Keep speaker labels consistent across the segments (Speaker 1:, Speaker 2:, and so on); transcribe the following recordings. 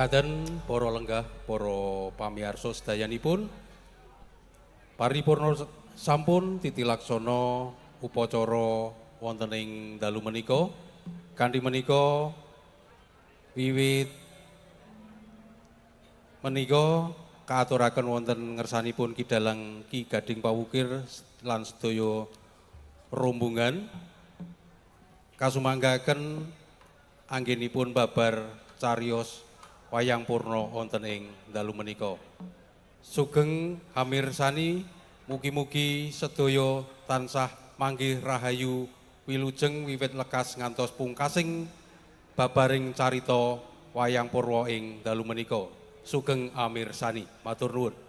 Speaker 1: Mekaten para lenggah, para pamiyarsa sedayanipun, paripurna sampun titilaksana upacara wonten ing dalu menika. Kanthi menika wiwit menika kaaturaken wonten ngersanipun Ki Dalang Ki Gading Pawukir lan sedaya rombongan kasumanggaken anggenipun babar cariyos wayang purna wonten ing dalu menika. Sugeng hamirsani, mugi-mugi sedaya tansah manggih rahayu wilujeng wiwit lekas ngantos pungkasing babaring carita wayang purwa ing dalu menika. Sugeng amirsani, matur nuwun.
Speaker 2: Tunggal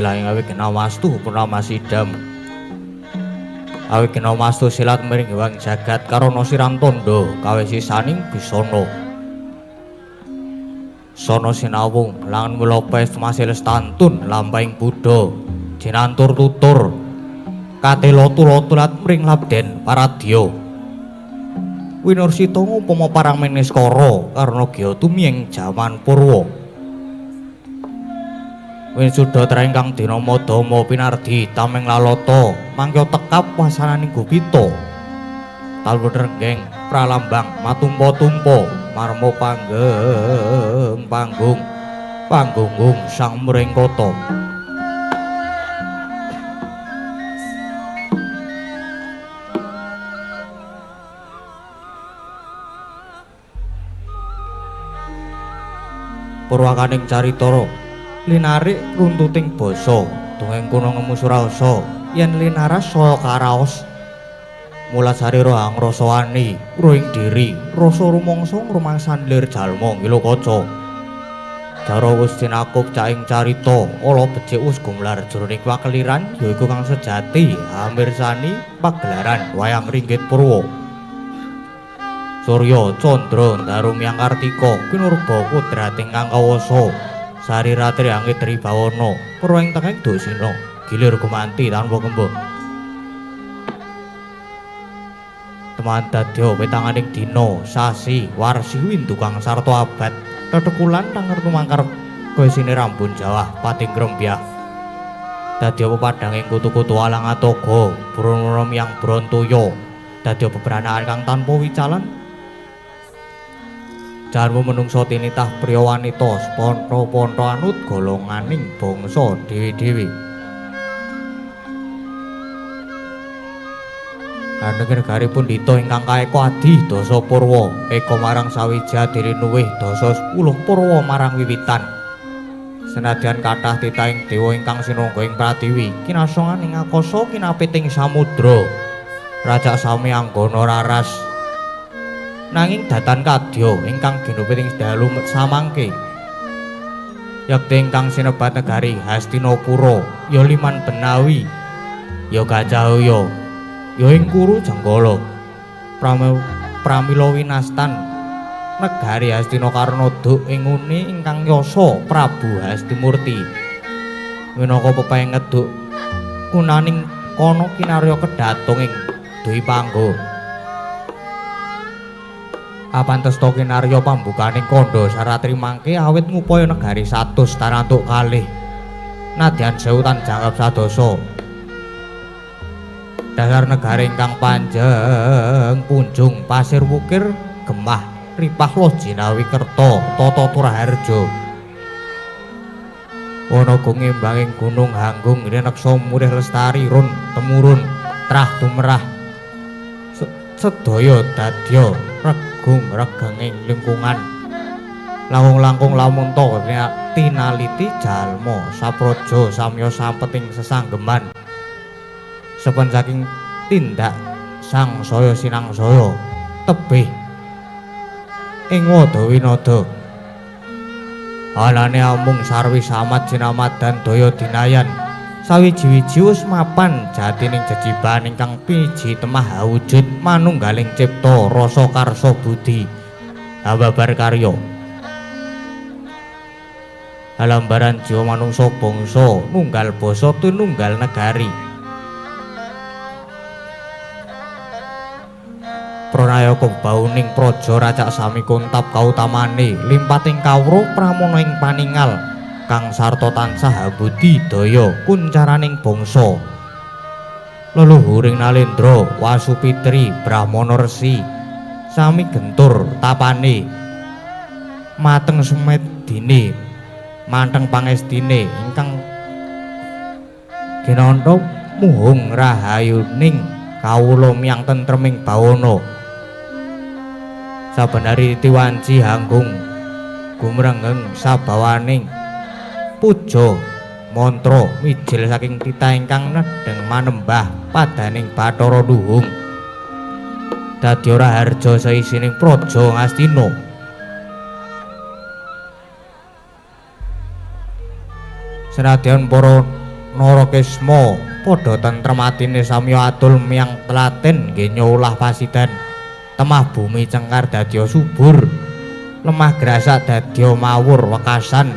Speaker 2: Bismillahirrahmanirrahim. Awigena wastu purnama sidam. Awigena wastu silat miring wang jagat karana siram tondo kawesisaning bisana. Sono sinawung langan mula pes masil stantun lampahing Buddha jinantur tutur katela tulat mring labden paradya. Winursita ngupama parang meniskara karna gya tumiyeng jaman purwa. Wisuda tra ingkang dinama Dama pinardi tameng lalata mangkya tekap wasananing gupita. Talun renggeng pralambang matumpa-tumpa marma panggeng panggung panggunggung sang mringkata. Purwakaning carita linarik runtuting basa dongeng kuno ngemu surasa yen linaras saya karaos mula sarira angrasa wani ruing diri rasa rumangsa ngrumangsan lir jalma ngilo kaca jara wis tinakup caing carita ala becik wis gumlar jroning pakeliran yaiku kang sejati amirsani pagelaran wayang ringgit purwa. Surya candra ndaru miyang kartika kinurba kodrat ingkang kawasa sariratri angit tribawana purwa ing tengahing dosina gilir gumanti tanpa kemba. Teman dadya petanganing dina sasi warsi windu kang sarta abad tetekulan tangertu mangkar kaya rambun jawah pating grembyah. Dadya pepadhanging kutu-kutu alang atoga brono miyang brontoya dadya bebranakan kang tanpa wicalan. Jarmu menungso tinitah priya wanita seponto-ponto anut golonganing bangsa dhewe-dhewe. Anenging negari pundhita ingkang kaeka adi dasa purwa eka marang sawiji adiri nuwih dasa 10 purwa marang wiwitan. Senadyan kathah titahing dewa ingkang sinungga ing pratiwi kinasongan ing akasa kinapiting samudra rajak sami anggana raras. Nanging datan kadya ingkang ginupit ing dalu samangke yekti ingkang sinebat negari Hastinapura ya Liman Benawi ya Gajahaya ya ing Kuru Jenggala pramila winastan negari Hastina karna duk ing nguni ingkang yasa Prabu Hastimurti minangka pepeng ngeduk kunaning kono kinarya kedatung ing Dwipangga. Apantesta kinarya pambukaning kandha saratri mangke awit ngupaya negari 100 tarantuk kalih nadyan sewu tan jangkep sadasa. Dasar negari ingkang panjeng punjung pasir wukir gemah ripah loh jinawi kerta tata turaharja. Wana ngembanging gunung hanggung rineksa murih lestari run temurun trah tumerah sedaya dadya regung regenging lingkungan langkung-langkung lamunta tinaliti jalma sapraja samya sampeting sesanggeman sepen saking tindak sangsaya sinangsaya tebih ing wada winada anane amung sarwi samad sinamadan daya dinayan sawiji-wiji wis mapan jatining jejiban ingkang piji temah awujud manunggaling cipta rasa karsa budi hababar karya halambaran jiwa manungsa bangsa nunggal basa tinunggal negari. Pranayaka bauning praja racak sami kuntap kautamane limpating kawruh pramana ing paningal kang sarta tansah abudi daya kuncaraning bangsa. Leluhuring Nalendra Wasupitri Brahmana Resi sami gentur tapane mateng semedine manteng pangestine ingkang ginanta muhung rahayuning kawula miyang tentreming bawana. Saben hari tiwanci hanggung gumrenggeng sabawaning puja mantra mijil saking titah ingkang nedheng manembah padaning Bathara Luhung. Dadi ora harja saisining praja Ngastina. Senadyan para Narakesma padha tentrem atine samya atul miyang telaten nggih nyulah pasidan. Temah bumi cengkar dadya subur, lemah grasak dadya mawur wekasan.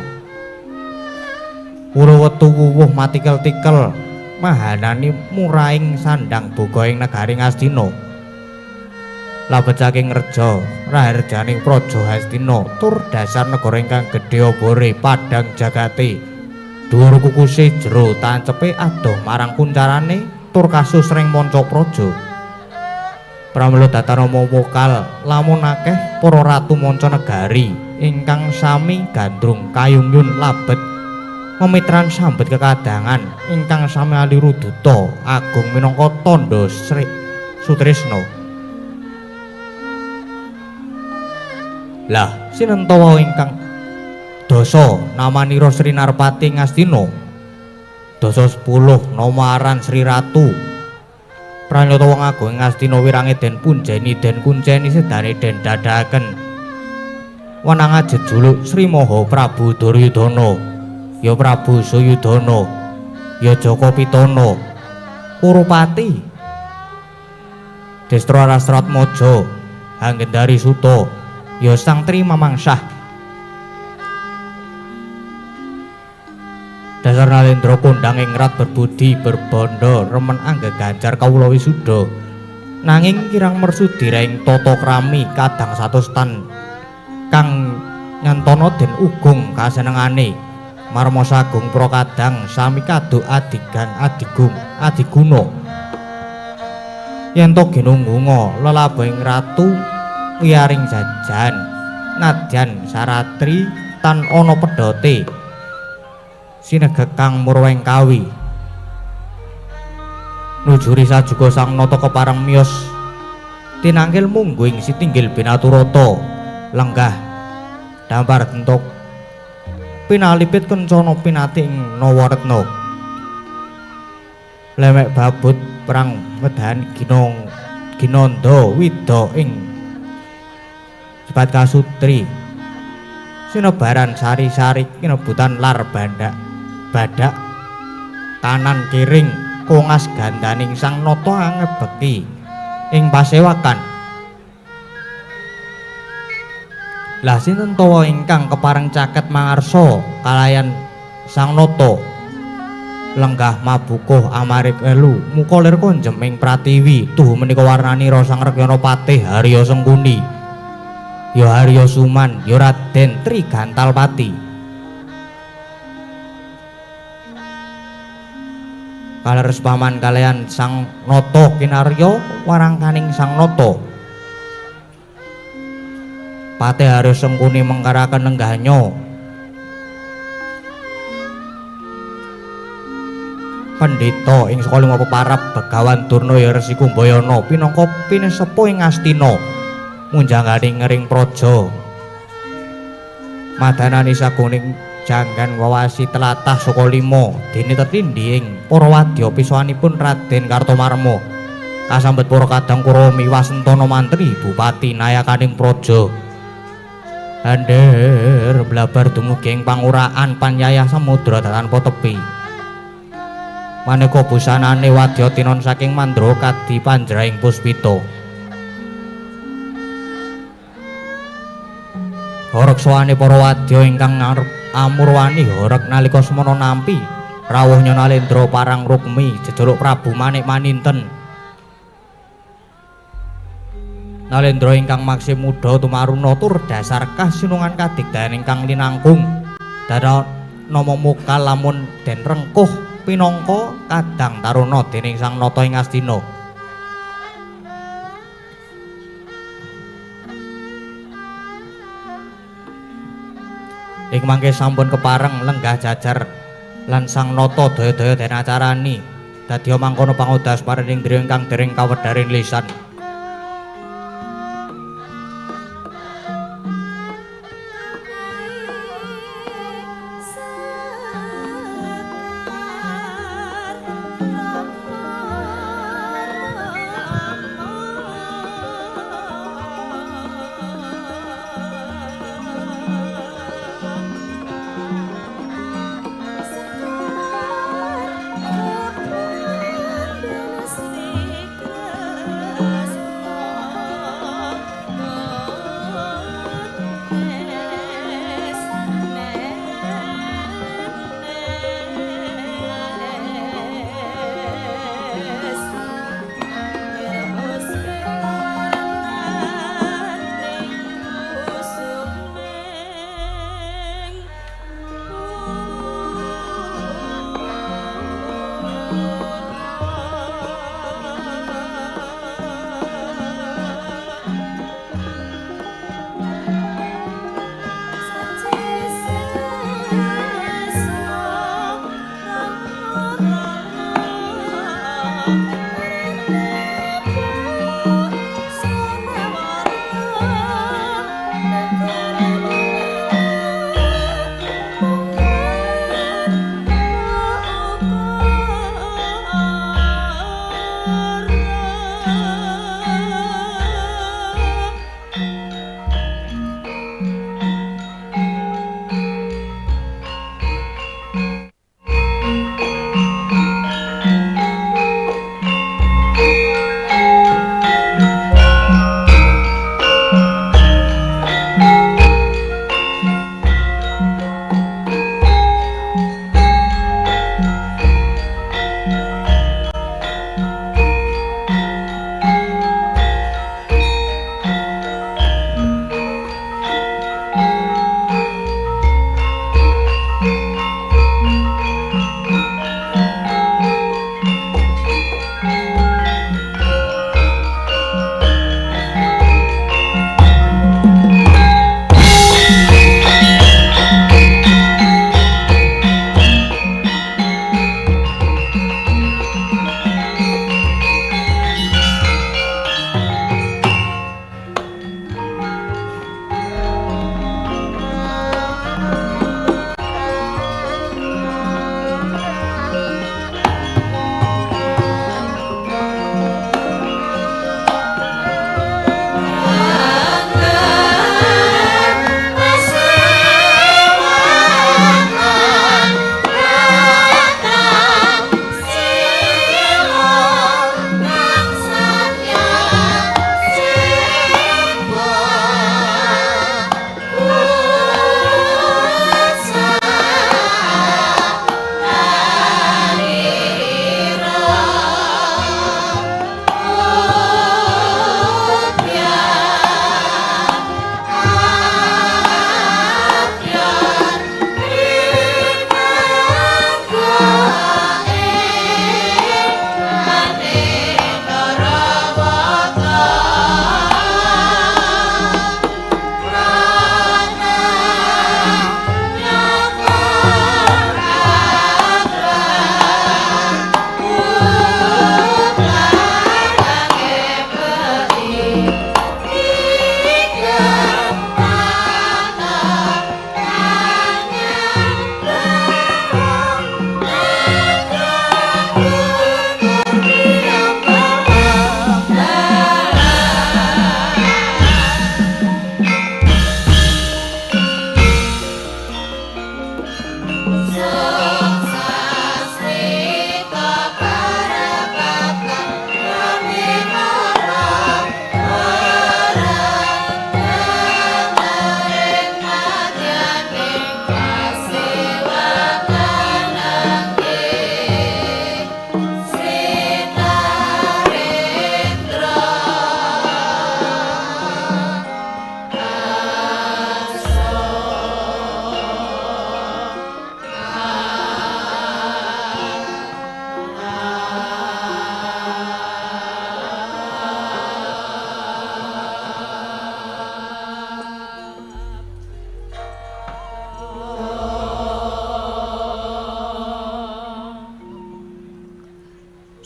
Speaker 2: Pura wetu wuwuh matikel-tikel mahanani muraing sandang boga ing negari Ngastina. Labet saking reja raharjaning praja Hastina tur dasar negara ingkang gedhe obore padhang jagate. Dhuwur kukuse jero tancepe adoh marang kuncarane tur kasusring manca praja. Pramila datanama wokal lamun akeh para ratu manca negari ingkang sami gandrung kayungyun labet memitran sambet kekadangan ingkang sami aliru duta agung minangka tandha Sri Sutrisna. Lah sinenta ingkang dasa namanira Sri Narpati Ngastina, dasa 10 nama aran Sri Ratu. Pranyata wong agung Ngastina wirange den punjeni den kunceni sedane den dadaken wenang jejuluk Sri Maha Prabu Duryudana, ya Prabu Suyudana, ya Jaka Pitana, Kurupati, Destra Rastratmaja, Anggendari Suta, ya Sang Tri Mamangsah. Dasar Nalendra kondang ing rat berbudi berbandha remen anggeganjar kawula wisuda. Nanging kirang mersudi ing tata krami kadang satus tan kang nyantana den ugung kasenengane. Marma sagung pra kadang sami kaduk adigang adigung adiguna. Yen to ginunggunga lelabuhing ratu wiyaring jajan nadyan saratri tan ana pedhote. Sinegek kang murweng kawi nujuri sajuga sang nata kepareng miyos tinangkil mungguh ing sitinggil binaturata lenggah dampar bentuk pinalipit kencana pinati ing Nawaretna lemek babut perang wedahan ginong ginanda wida ing sebat kasutri sinebaran sari-sari kinebutan lar bandak badak kanan kiring kongas gandaning sang nata angebeki ing pasewakan. Lah sinten tawa ingkang kepareng caket mangarsa kalayan sang nata lenggah mabukuh amarik elu muka lir konjem ing pratiwi tuhu menika warnanira Sang Rekyana Patih Harya Sengkuni, ya Harya Suman, ya Raden Trigantalpati. Kaleres paman kalian Sang Nata kinarya warangkaning Sang Nata. Patih Harya Sengkuni mengkaraken lenggahnya pendhita ing saka lima peparab Begawan Durna ya Resi Kumbayana pinangka pinesepuh ing Astina munjangane ngering praja. Madanani saguning janggan wawasi tlatah saka lima dene tetindhi ing para wadya pisowanipun Raden Kartomarma kasambet para kadang Kurawa miwasentana mantri bupati nayakaning praja. Andher blabar dumugi ing panguraan panyayah samudra tanpa tepi. Maneka busanane wadya tinon saking mandra kadi panjraing puspita. Horeg sowane para wadya ingkang amurwani horeg nalika semana nampi rawuhnya Nalendra parang Rukmi jejuluk Prabu Manik Maninten. Nalendra ingkang maksih muda tumaruna tur dasar kasinungan kadigdayan ingkang linangkung. Dara nama mokal lamun den rengkuh pinangka kadang taruna dening Sang Nata ing Astina. Ing mangke sampun kepareng lenggah jajar lan Sang Nata daya-daya den acarani dadiya mangkono pangodas paring indriya ingkang dereng kawedharing lisan.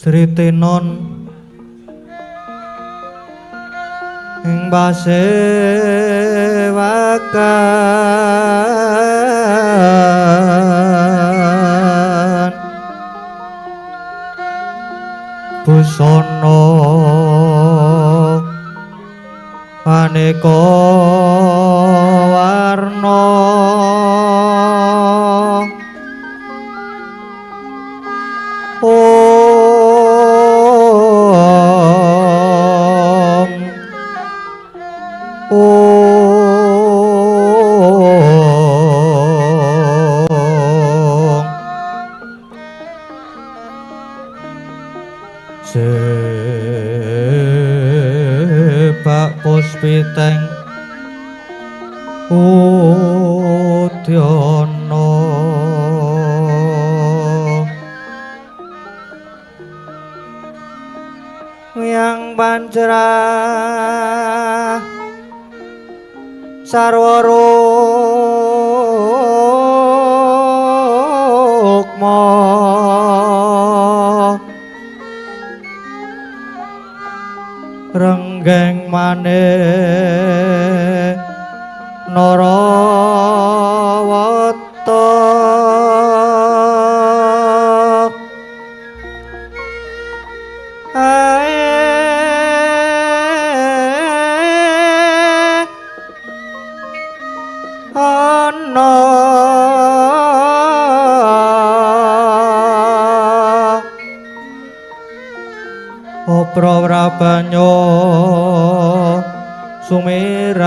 Speaker 2: Sritenon ing pasewakan busana aneka warna. Om Om Sebak puspiteng udyana yang pancerah sarwa rukma renggeng manik narawata ana opra wrabanyo sumirat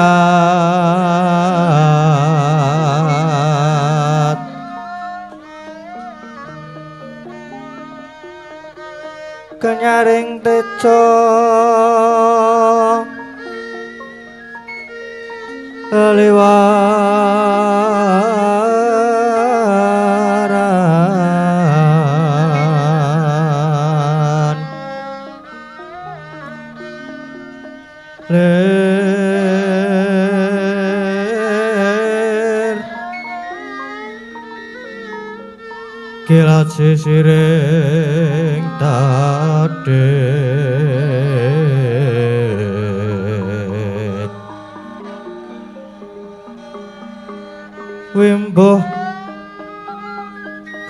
Speaker 2: kenyaring tejo liwaran lir kilat sisiring tadhit wimbuh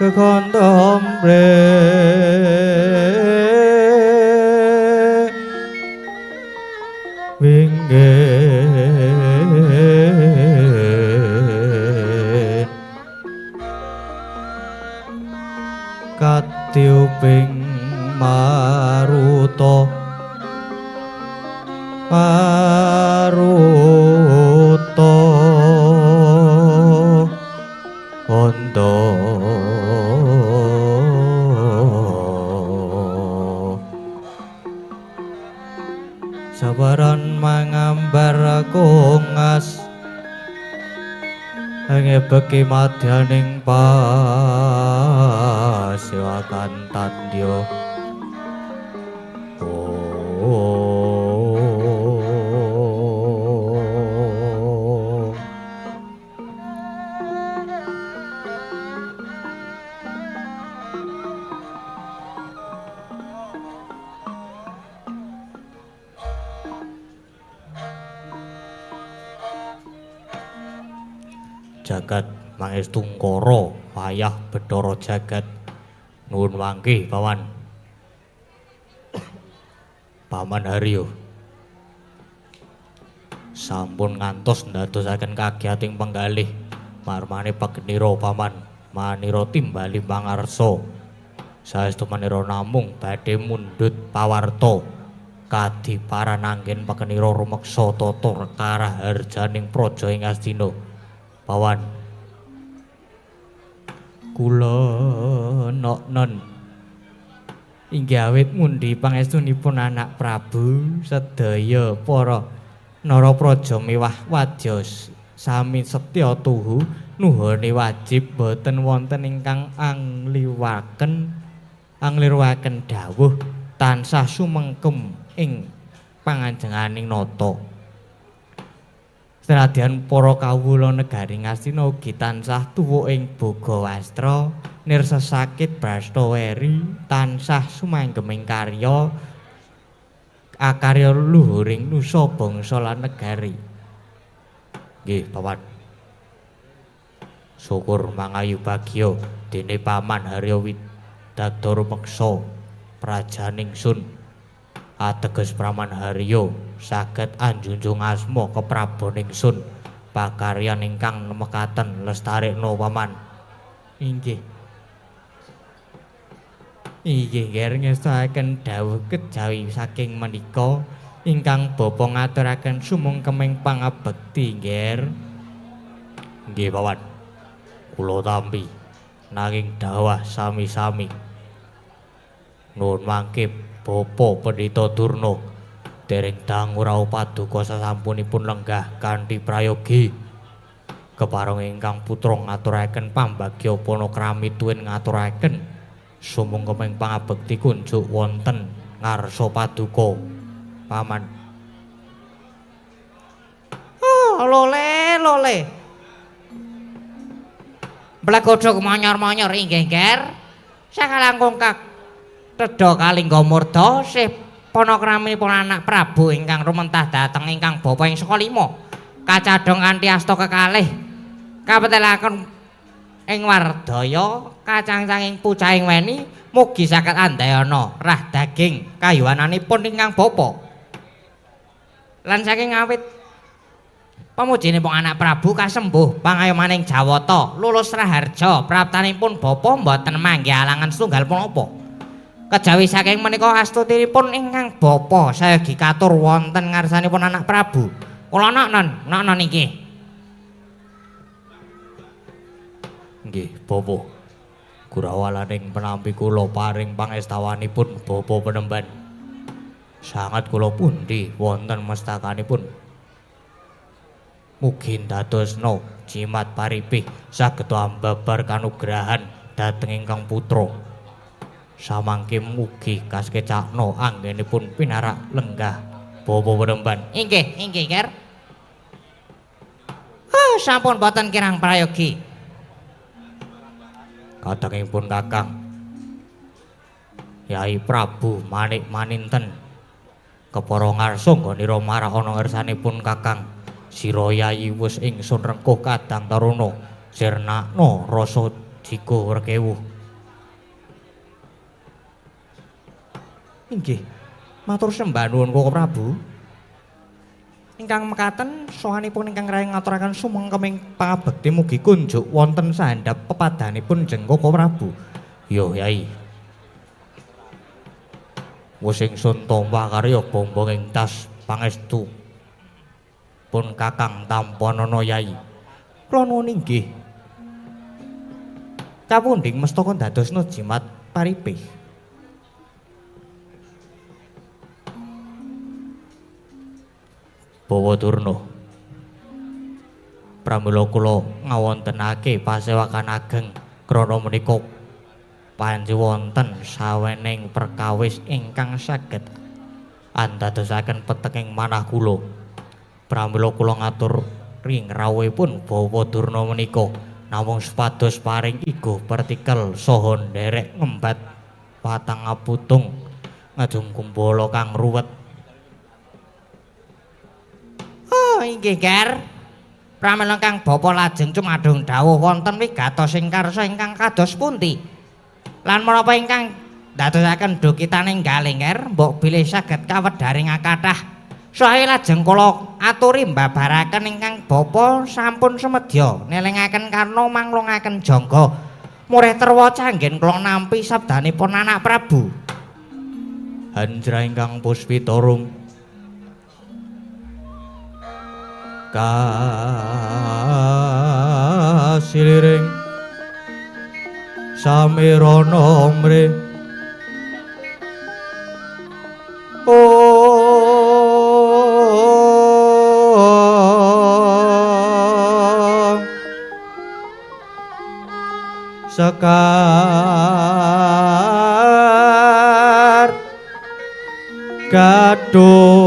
Speaker 2: kekondombre winggih katiuping maruta maruta Ondo sabaran mangambar kongas ngebeki madyaning pasiwakan tandya. Jagat Mangestungkara wayah Bathara jagat nuwun wangke paman. Paman Haryo sampun ngantos ndadosaken kagiyating penggalih marmane pagenira paman manira timbali pangarsa saestu manira namung badhe mundhut pawarta kadiparan anggen pagenira rumeksa tata karaharjaning praja ing Astina. Pawan kula noknon inggih awit mundi pangestunipun anak Prabu sedaya para narapraja mewah wadya sami setya tuhu nuhone wajib boten wonten ingkang angliwaken dawuh tansah sumengkem ing panganjenganing nata. Senadyan para kawula negari Ngastina ugi tansah tuwa ing boga wastra, nirsa sakit brastaweri, tansah sumanggeming karya akarya luhuring nusa bangsa lan negari. Nggih, Paman. Syukur mangayu bagya dene Paman Harya Widada rumeksa prajaning sun ateges Praman Harya saged anjunjung asma kepraboning sun pakaryan ingkang mekaten lestarekno Paman. Inggih. Inggih nger ngestoaken dawuh kejawi saking menika ingkang bapa ngaturaken sumungkeming pangabekti nggih. Nggih Paman. Kula tampi nanging dawah sami-sami. Nuwun mangke Bapa Pendhita Durna dereng dangu rawuh paduka sasampunipun lenggah kanthi prayogi. Kepareng ingkang putra ngaturaken pambagya panakrami tuwin ngaturaken sumungkeming pangabekti kunjuk wonten ngarsa paduka Paman.
Speaker 3: Oh, lole lole. Blegodhog monyor-monyor inggih, Nger. Sakalangkung kak tedha kalingga murda sih panakraminipun anak Prabu ingkang rumentah dhateng ingkang bapa ing saka lima. Kacadhong kanthi asta kekalih kapetelaken ing wardaya kacangcanging pucahing weni mugi saged andayana rah daging kayuwananipun ingkang bapa. Lan saking awit pamujinipun anak Prabu kasembuh pangayomaning Jawata lulus raharja praptanipun bapa mboten manggih alangan setunggal punapa. Kejawi saking menika astutinipun ingkang bapa sayogi katur wonten ngarsanipun anak Prabu. Kula nok non inggih.
Speaker 2: Nggih, bapa. Gurawalaning penampi kula paring pangestawanipun bapa penemban. Sangat kula pundi wonten mestakanipun. Mugi ndadosna jimat paripih saged ambabar kanugrahan dhateng ingkang putra. Samangke mugi kasekecakna anggenipun pinarak lenggah bapa penemban.
Speaker 3: Inggih, inggih, Nger. Oh, sampun boten kirang prayogi.
Speaker 2: Kadangipun Kakang Yai Prabu Manik Maninten kepara ngarsa nggonira marak ana ngersanipun Kakang sira Yai wis ingsun rengkuh kadang taruna sirnakna rasa jiga rekewuh. Inggih, matur sembah nuwun Koko Prabu. Ingkang mekaten sowanipun ingkang raya ngaturaken sumengkeming pangabekti mugi kunjuk wonten sahandhap pepadanipun jeng Koko Prabu. Yo Yai. Wis ingsun tampa karya bombong ing tas pangestu pun Kakang tampanana Yai. Kula nuwun inggih. Kapundhing mestaka ndadosna jimat paripih. Bawa Durna, pramila kula ngawontenake pasewakan ageng krana menika panci wonten sawening perkawis ingkang saged andadosaken peteking manah kula. Pramila kula ngatur ring rawuhipun Bawa Durna menika namung supados paring igo pertikel saha nderek ngembat watang aputung ngajung kumbala kang ruwet.
Speaker 3: Oh, inggih, Ger. Pramila kang bapa lajeng cumadung dawuh wonten wigatos ing karsa ingkang kados pundi? Lan menapa ingkang ndadosaken dukitaning galih, Ger, mbok bilih saged kawedharing akathah. Saha lajeng kula aturi mbabaraken ingkang bapa sampun semedya nelingaken karna manglungaken jangga. Murih terwaca anggen kula nampi sabdanipun anak Prabu.
Speaker 2: Hanjra ingkang puspitarum kasiliring samirana mre sekar gadung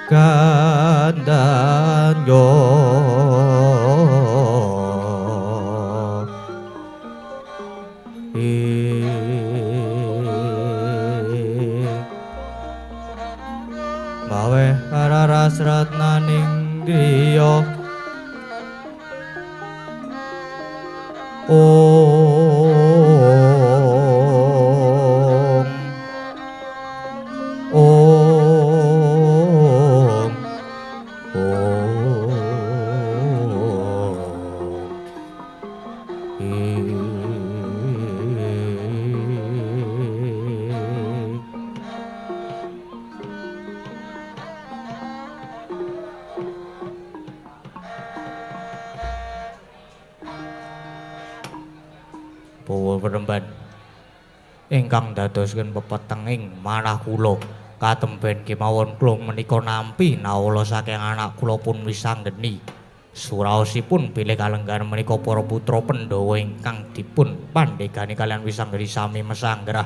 Speaker 2: Gandanya mawe kararas ratnaning griya Om Om Om Bawa peremban ingkang dadosaken pepetenging manah kula katemben kemawon kula menika nampi nawala saking anak kula pun wisanggeni suraosipun bilih kalenggahan menika para putra Pandhawa ingkang dipun pandhegani kalian wisanggeni sami mesanggrah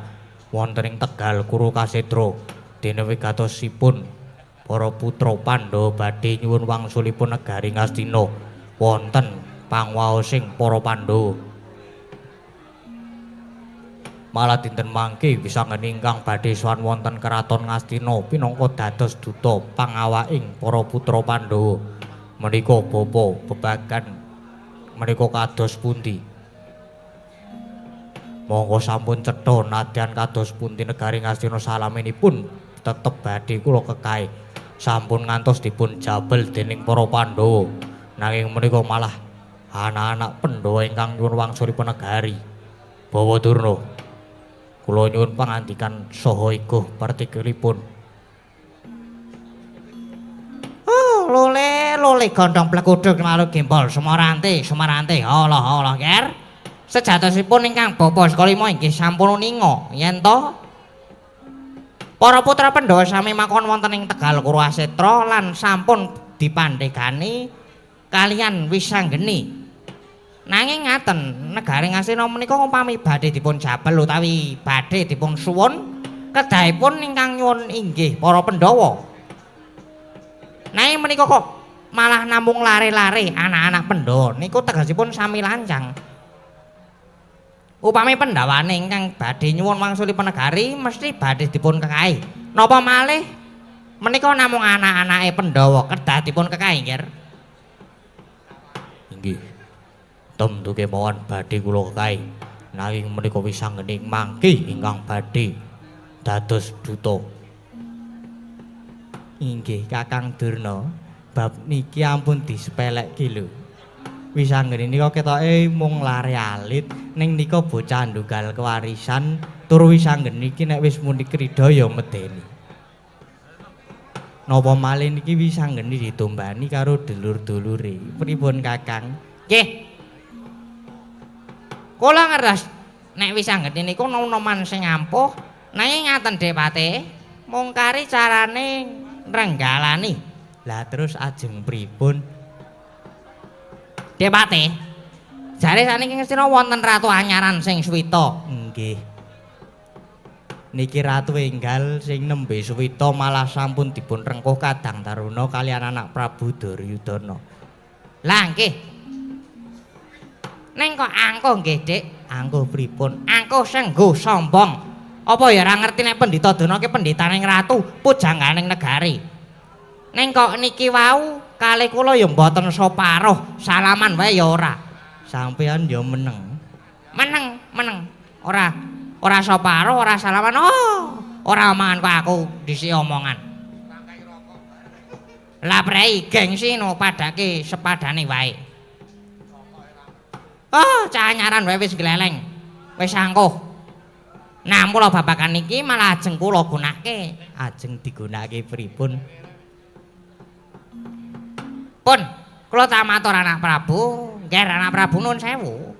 Speaker 2: wonten ing Tegal Kuru Kasetra dene wigatosipun para putra Pandhawa badhe nyuwun wangsulipun negari Ngastina wonten pangwaosing para Pandhawa. Malah dinten mangke wisanggeni ingkang badhe sowan wonten keraton Ngastina pinangka dados duta pangawaking para putra Pandhawa. Menika bapa bebagan menika kados pundi? Monggo sampun cetha nadyan kados pundi negari Ngastina salaminipun tetep badhe kula kekahe. Sampun ngantos dipun jabel dening para Pandhawa. Nanging menika malah anak-anak Pandhawa ingkang nyuwun wangsulipun negari. Bawa Durna, kula nyuwun pangandikan saha iguh partikelipun.
Speaker 3: Oh, lole lole gondhong pleguduk lalu gembol sumarante sumarante Allah Allah ger. Sejatosipun ingkang bapa saka lima inggih sampun uninga yen to para putra Pandhawa sami makon wonten ing Tegal Kuru Asetra lan sampun dipandhegani kalian wisanggeni. Nanging ngaten, negari Ngastina menika umpami badhe dipun jabel utawi badhe dipun suwun, kedahipun ingkang nyuwun inggih para Pandhawa. Nanging menika kok malah namung lare-lare anak-anak Pandhawa niku tegesipun sami lancang. Upami pandhawane ingkang badhe nyuwun wangsulipun negari mesti badhe dipun kekahi. Napa malih menika namung anak-anake Pandhawa kedah dipun kekahi, Nggih.
Speaker 2: Inggih. Tentu kemawon badhe kula kekahi. Nanging menika wisanggeni mangke ingkang badhe dados duta. Inggih Kakang Durna, bab niki ampun disepelekke lho. Wisanggeni nika ketoke mung lare alit, ning nika bocah ndunggal kewarisan tur wisanggeni iki nek wis muni krida ya medeni. Napa malih niki wisanggeni ditombani karo dulur-dulure. Pripun Kakang?
Speaker 3: Nggih. Kula ngertos nek wisanggeni niku nom-noman sing ampuh, nanging ngaten Depate, mung kari carane nrenggalani.
Speaker 2: Lah terus ajeng pripun?
Speaker 3: Depate, jare saniki Ngastina wonten ratu anyaran sing suwita.
Speaker 2: Nggih. Niki ratu enggal sing nembe suwita malah sampun dipun rengkuh kadang taruna kalian anak Prabu Duryudana.
Speaker 3: Lah nggih. Neng kok angkuh nggih, Dik?
Speaker 2: Angkuh pripun?
Speaker 3: Angkuh sengguh sombong. Apa ya ora ngerti nek Pendhita Durna ki pendhitaning ratu, pujangganing negari. Neng kok niki wau kalih kula ya mboten soparuh, salaman wae ya ora.
Speaker 2: Sampeyan ya meneng.
Speaker 3: Meneng, meneng. Ora ora soparuh, ora salaman. Oh, ora omongan kok aku dhisik omongan. Lah prei gengsi no padake sepadane wae. Oh, cah anyaran wae wis gleleng. Wis angkuh. Nah, mula babagan iki malah ajeng kula gunake.
Speaker 2: Ajeng digunakake pripun?
Speaker 3: Pun, kula tak matur anak Prabu, ngger anak Prabu nun sewu.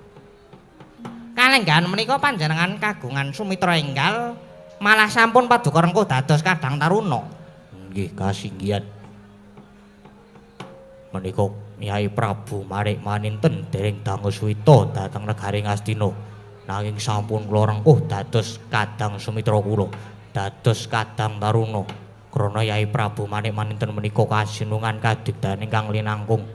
Speaker 3: Kalenggahan menika panjenengan kagungan sumitra enggal malah sampun paduka rengkuh dados kadang taruna.
Speaker 2: Nggih, kasinggihan. Menika Nyai Prabu Manik Maninten dereng dangu suwita dhateng negari Ngastina. Nanging sampun kula rengkuh dados kadang sumitra kula, dados kadang taruna. Krana Yai Prabu Manik Maninten menika kasinungan kadigdayan ingkang linangkung.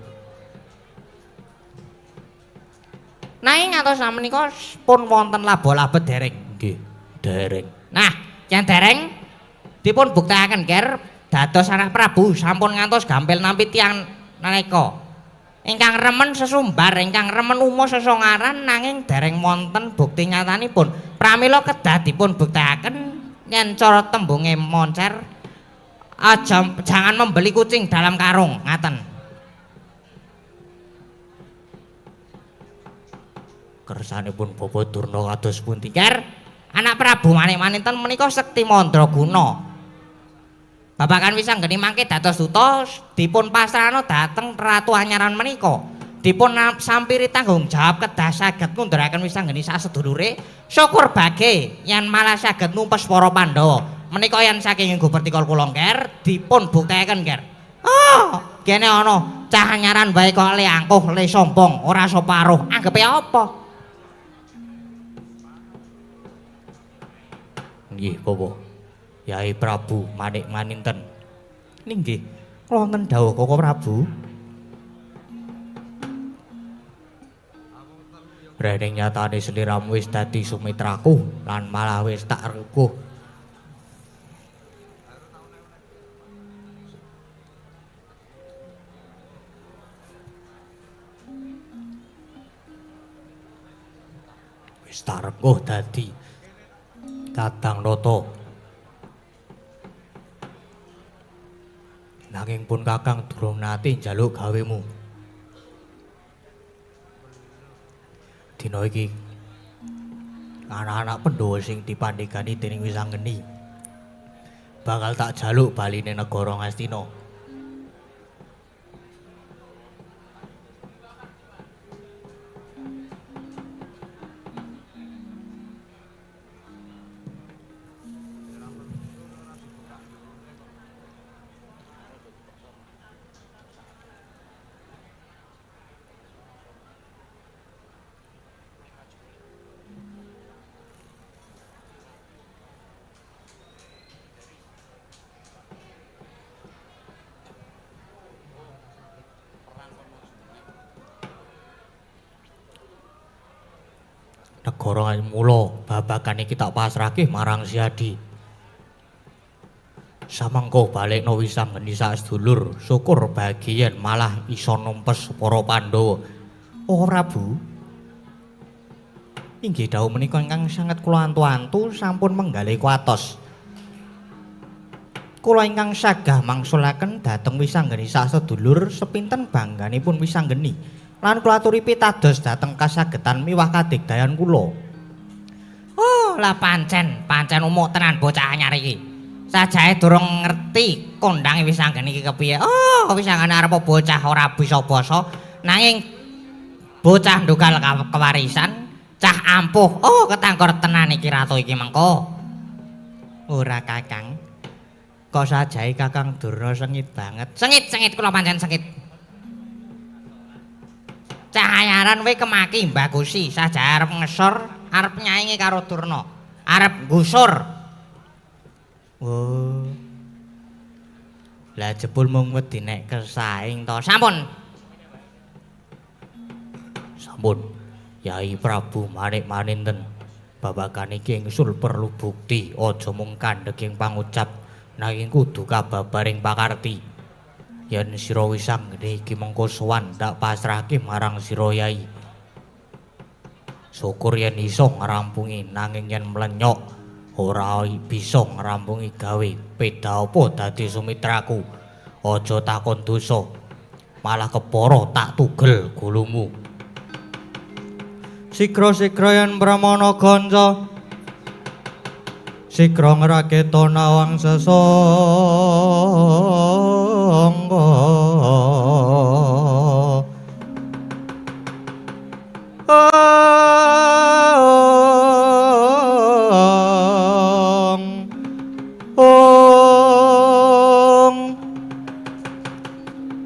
Speaker 3: Nanging ngantos menika pun wonten laba-laba dereng.
Speaker 2: Nggih, dereng.
Speaker 3: Nah, yen dereng dipun buktekaken Ger dados anak Prabu sampun ngantos gampil nampi tiyang nalika. Ingkang remen sesumbar, ingkang remen umo sesongaran nanging dereng wonten bukti nyatanipun. Pramila kedah dipun buktekaken yen cara tembunge moncer aja jangan membeli kucing dalam karung, ngaten.
Speaker 2: Kersanipun Bapak Durna kados pundi?
Speaker 3: Ger, anak Prabu Manik Maninten menika sekti mandraguna. Babagan Wisanggeni mangke dados duta dipun pasrahna dhateng Ratu Anyaran menika. Dipun sampiri tanggung jawab kedah saged ngundhuraken Wisanggeni sasedulure. Syukur bage yen malah saged numpes para Pandhawa. Menika yen saking Gupertikol kula Ger dipun buktekaken Ger. Oh, kene ana cah anyaran wae kok le angkuh, le sombong, ora soparuh. Anggepe apa?
Speaker 2: Nggih, Bapak. Yai Prabu Manik Maninten. Ninggih, wonten dawuh Koko Prabu. Rene nyatane sliramu wis dadi sumitraku lan malah wis tak rekuh. Wis tak rekuh dadi Kadang Nata. Nanging pun Kakang durung nate njaluk gawemu. Dina iki anak-anak Pandhawa sing dipandhegani dening Wisanggeni bakal tak jaluk baline negara Ngastina. Negara mula babagan iki tak pasrahke marang Siadi. Samangka balekno Wisanggeni sak sedulur, syukur bagian malah iso numpes para Pandhawa. Oh Prabu. Inggih dawuh menika ingkang sanget kula antu-antu sampun menggalih kuatos. Kula ingkang sagah mangsulaken dhateng Wisanggeni sak sedulur sepinten bangganipun Wisanggeni. Lan kula aturi pitados dhateng kasagetan miwah kadigdayan kula.
Speaker 3: Oh, lah pancen, pancen umuk tenan bocah anyar iki. Sajae durung ngerti kondange Wisanggeni iki kepiye. Oh, Wisanggeni arep bocah ora bisa basa, nanging bocah ndugal kewarisan, cah ampuh. Oh, ketangkor tenan iki ratu iki mengko.
Speaker 2: Ora Kakang. Kok sajae Kakang Durna sengit banget.
Speaker 3: Sengit-sengit kula pancen sengit. Cahayaran we kemaki mbagusi saja arep ngesor, arep nyaingi karo Durna, arep nggusur.
Speaker 2: Oh. Lah jebul mung wedi nek kesaing
Speaker 3: to. Sampun.
Speaker 2: Sampun. Yai Prabu Manik Maninten. Babagan iki ingsul perlu bukti, aja mung kandheging pangucap nanging kudu kababaring pakarti. Yen sira Wisanggeni iki mengko sowan tak pasrahke marang sira Yai. Syukur yen iso ngrampungi nanging yen mlenyok ora bisa ngrampungi gawe peda apa dadi sumitraku. Aja takon dosa, malah kepara tak tugel gulumu. Sigra-sigra yen pramana ganca sigra ngraketa nawang sesangga. Ong ong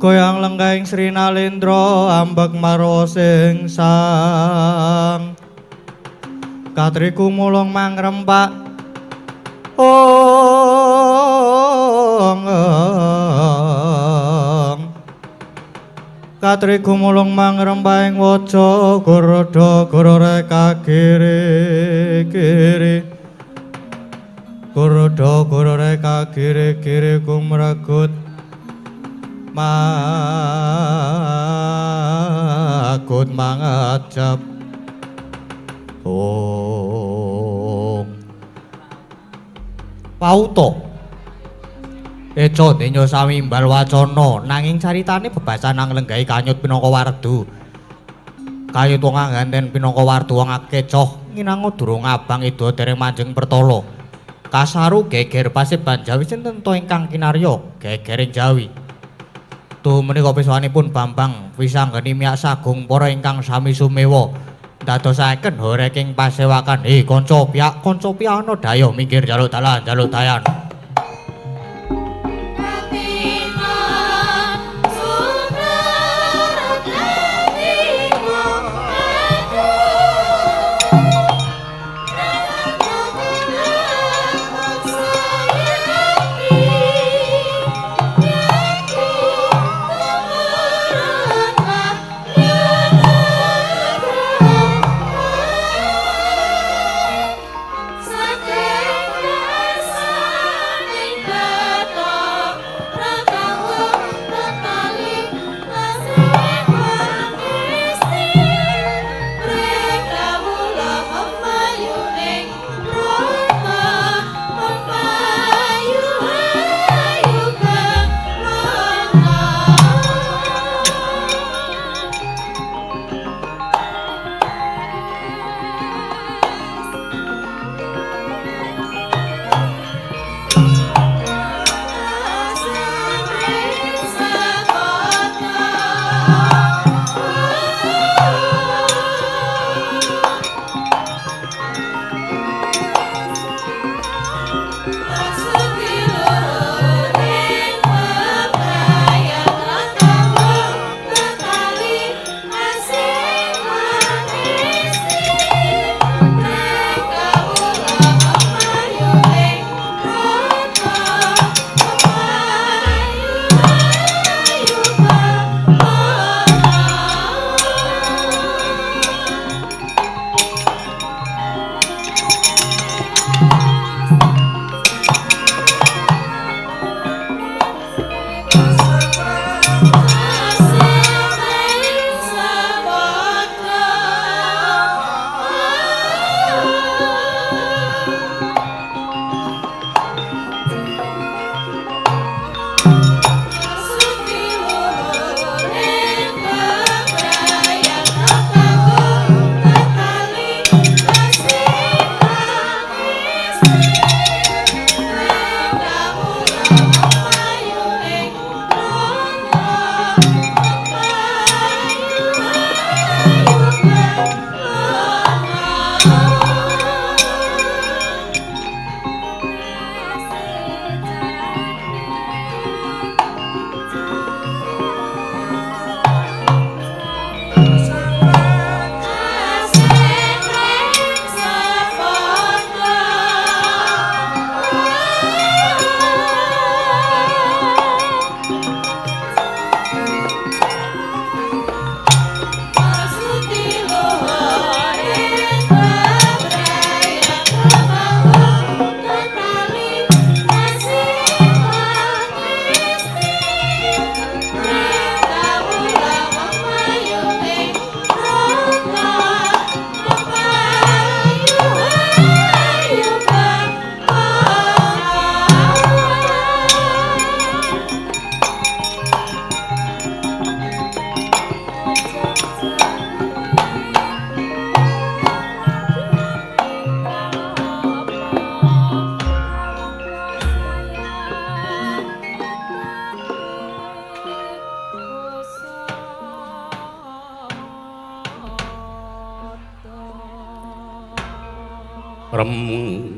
Speaker 2: goyang lenggahing Sri Nalendra ambek marwa sing sang katriku mulung mangrempak. Ong Katri gumulung mangrempahing waja gurda gurureka kiri kiri gurda gurureka kiri kiri gumregut magut mangajab ong pauto Eca denya sami imbal wacana nanging caritane bebasan nang lenggahi kanyut pinangka wardu. Kayut wong angganten pinangka wardu wong akecoh nginango durung abang ida dereng manjing pertala. Kasaru geger paseban Jawi sinten to ingkang kinarya gegering Jawi. Tuh menika peswanipun Bambang wisanggeni miyak sagung para ingkang sami sumewa ndadosaken horeking pasewakan. He kanca piyak kanca piyana dayoh minggir jaluk dalan jaluk dayan.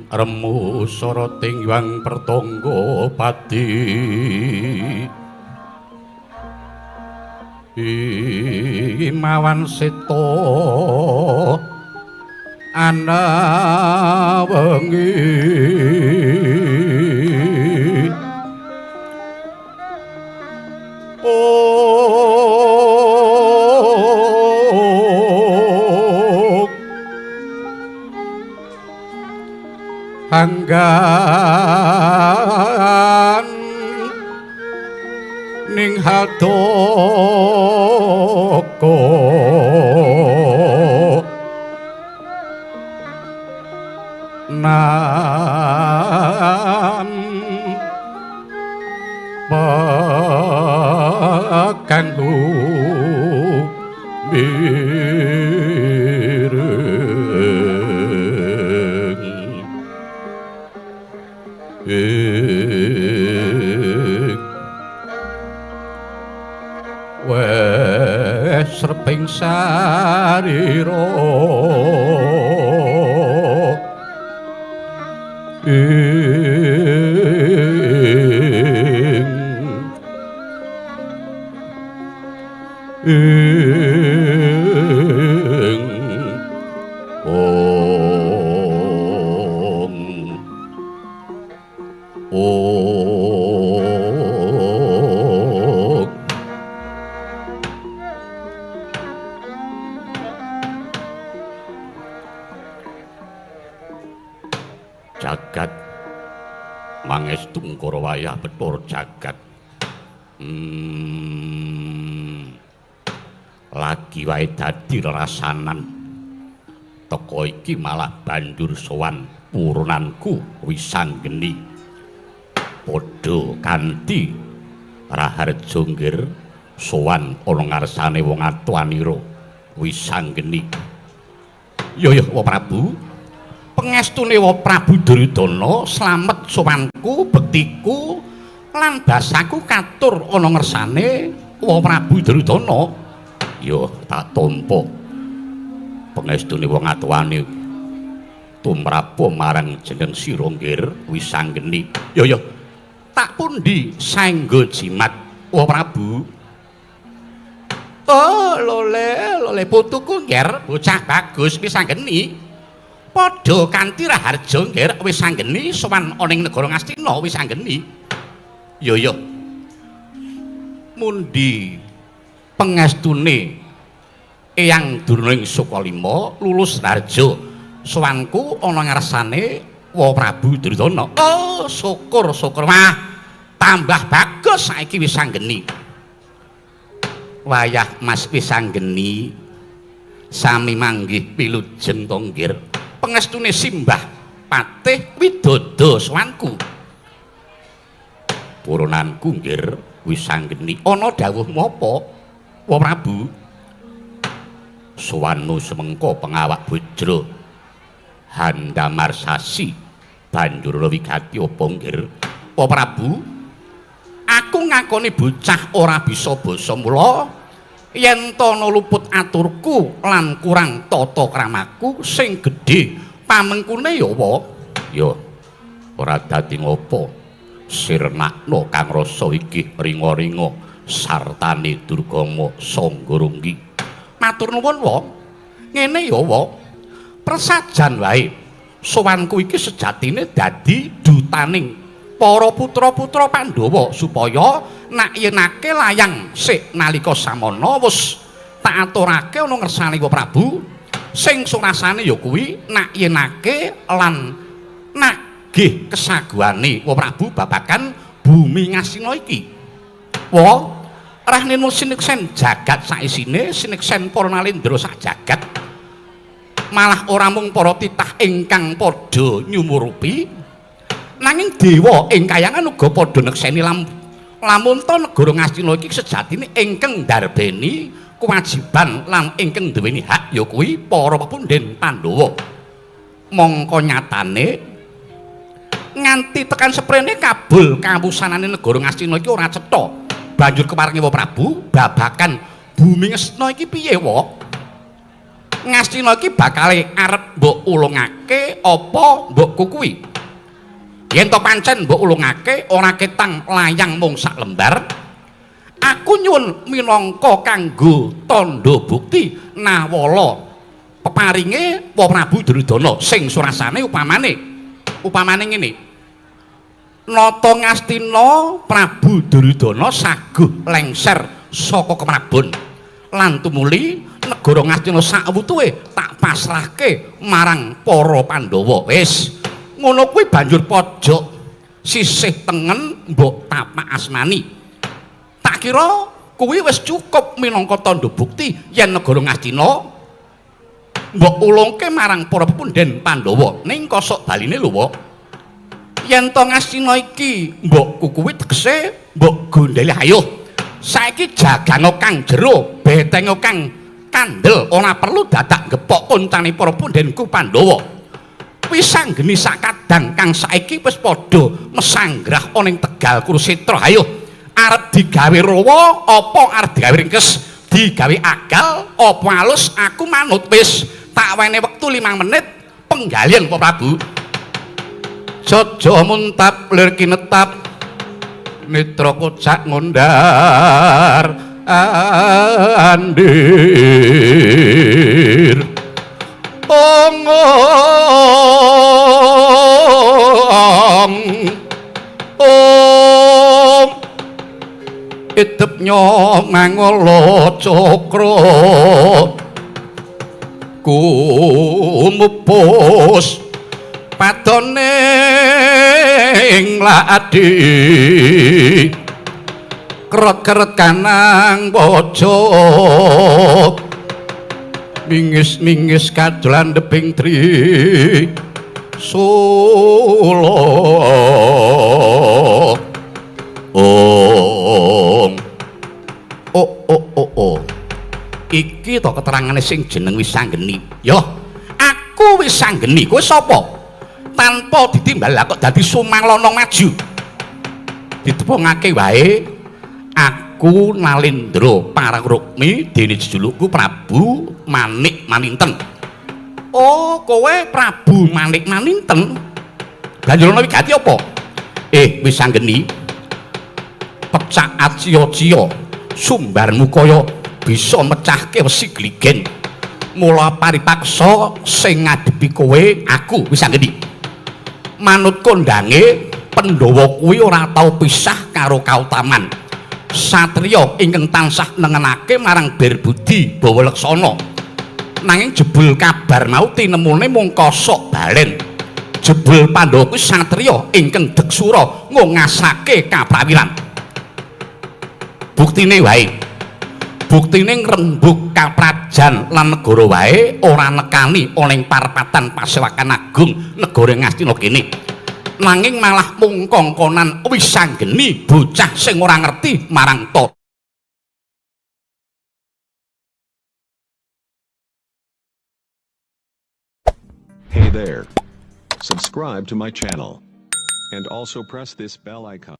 Speaker 4: Remu soroting yang pertonggo pati Imawan seto ana wengi Anggan ning hatoko nam pekangku mireng wes reping sarira ing ong ong jagat mangestu ngkara wayah Bathara jagat. Lagi wae dadi rerasanan teko iki malah banjur sowan purunanku Wisanggeni padha kanthi Raharja nggir sowan ana ngarsane wong atuanira Wisanggeni. Ya ya Wa Prabu, pengestune Wa Prabu Duryudana slamet sowanku bektiku lan basaku katur ana ngersane Wa Prabu Duryudana. Ya tak tampa pengestune wong atuwane tumrapa marang jeneng sira nggir Wisanggeni. Ya ya tak pundi saengga jimat Wa Prabu. Oh lole lole putuku nggir bocah bagus Wisanggeni padha kanthi Raharja nggir Wisanggeni sowan ana ing negara Ngastina Wisanggeni. Ya ya mundi pengestune Eyang Durna ing Sukalima lulus Raharja sowanku ana ngarsane Wa Prabu Duryudana. Oh syukur syukur, wah tambah bagus saiki Wisanggeni. Wayah Mas Wisanggeni sami manggih wilujeng to nggir pengestune simbah patih widodo sowanku. Purunanku nggir Wisanggeni ana dawuhmu apa Wa Prabu? Sowanmu semengko pengawak bujra handamarsasi banjur wigati apa nggir Wa Prabu? Aku ngakoni bocah ora bisa basa mula yen tana luput aturku lan kurang tata kramaku sing gedhe pamengkune ya wa. Ya ora dadi ngopo sirnakno kang rasa iki ringa-ringa sartane Durgama Sanggarunggi. Matur nuwun wa. Ngene ya wa, presajan wae sowanku iki sejatine dadi dutaning para putra-putra Pandhawa supaya nak yenake layang sik nalika samana wis tak aturake ana ngersane Wa Prabu sing surasane ya kuwi nak yenake lan nagih kesaguhane Wa Prabu babagan bumi Ngastina iki. Wa rahninu sineksen jagat saisine sineksen para nalendra sak jagat malah ora mung para titah ingkang padha nyumurupi nanging dewa ing kayangan uga padha nekseni lamun ta negara Ngastina iki sejatine ingkang ndarbeni kewajiban lan ingkang duweni hak ya kuwi para pepundhen Pandhawa. Mongko nyatane nganti tekan seprene kabul kawusanane negara Ngastina iki ora cetha. Banjur keparengi Wa Prabu babakan bumi Ngastina iki piye wa? Ngastina iki bakale arep mbok ulungake apa mbok kukuhi? Yen to pancen mbok ulungake ora ketang layang mung sak lembar, aku nyuwun minangka kanggo tandha bukti nawala peparinge Wa Prabu Duryudana sing surasane upamane ngene. Nata Ngastina Prabu Duryudana saguh lengser saka Kemrabon lan tumuli negara Ngastina sakwutuhe tak pasrahke marang para Pandhawa. Wis Ngono kuwi banjur pojok sisih tengen mbok tapak asmani. Tak kira kuwi wis cukup minangka tandha bukti yen negara Ngastina mbok ulungke marang para pepunden Pandhawa. Ning kosok baline lho, Wak. Yen to Ngastina iki mbok kuwi tegese mbok gondeli ayo. Saiki jagango kang jero, betengo kang kandel, ora perlu dadak gepok koncane para pundenku Pandhawa. Wisanggeni sakadang kang saiki wis padha mesanggrah ana ing Tegal Kurusetra. Ayo arep digawe rawa apa arep digawe ringkes, digawe agal apa alus, aku manut wis. Tak wene wektu 5 menit penggalian Pak Prabu. Jaja muntap lir kinetap mitra kocak ngundar andir. Ong ong ong idep nyomangala cakra kumupus padone ing ladi keret-keret kanang pojok mingis-mingis kadolan deping tri sula. Ong oh oh oh oh iki to keterangane sing jeneng Wisanggeni. Yo aku Wisanggeni, kowe sapa? Tanpa ditimbal lah kok dadi Sumalono maju. Ditepungake wae aku Nalendra Parang Rukmi dene jejulukku Prabu Manik Maninten. Oh, kowe Prabu Manik Maninten. Banjur ana wigati apa? Wisanggeni, pecak aciya-ciya sumbarmu kaya bisa mecahke wesi gligen. Mula paripaksa sing ngadepi kowe aku Wisanggeni. Manut kondange Pandhawa kuwi ora tau pisah karo kautaman. Satriya ingkang tansah nengenake marang Berbudi bawa leksana. Nanging jebul kabar mau tinemune mung kosok balen. Jebul Pandhawa kuwi satriya ingkang deksura ngongasake kaprawiran. Buktine wae. Buktine ngrembug kaprajan lan negara wae ora nekani ana ing parapatan Pasewakan Agung negara Ngastina kene. Nanging malah mung kongkonan Wisanggeni bocah sing ora ngerti marang tata.
Speaker 5: Hey there. Subscribe to my channel. And also press this bell icon.